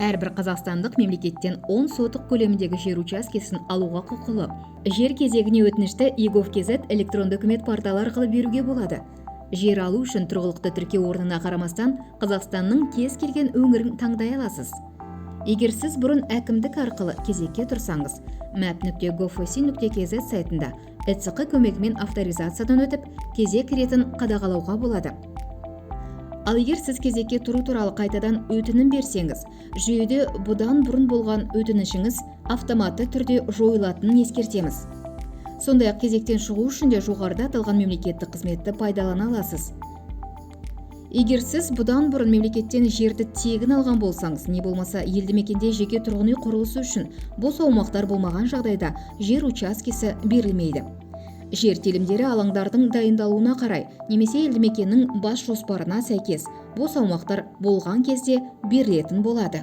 Әрбір қазақстандық мемлекеттен 10 сотық көлеміндегі жер учаскесін алуға құқылы. Жер кезегіне өтінішті egov.kz электронды үкімет порталы арқылы беруге болады. Жер алу үшін тұрғылықты тіркеу орнына қарамастан, Қазақстанның кез келген өңірін таңдай аласыз. Егер сіз бұрын әкімдік арқылы кезекке тұрсаңыз, map.gov.kz сайтында ЭЦҚ көмегімен авторизациядан өтіп, кезек ретін қадағалауға болады. Ал егер сіз кезекке тұру туралы қайтадан өтінім берсеңіз, жүйеде бұдан бұрын болған өтінішіңіз автоматты түрде жойылатынын ескертеміз. Сондай-ақ кезектен шығу үшін де жоғарыда аталған мемлекеттік қызметті пайдалана аласыз. Егер сіз бұдан бұрын мемлекеттен жерді тегін алған болсаңыз, не болмаса елді мекенде жеке тұрғын үй құрылысы үшін бос аумақтар болмаған жағдайда, жер учаскесі берілмейді. Жер телімдері алаңдардың дайындалуына қарай немесе елді мекеннің бас жоспарына сәйкес бос аумақтар болған кезде берілетін болады.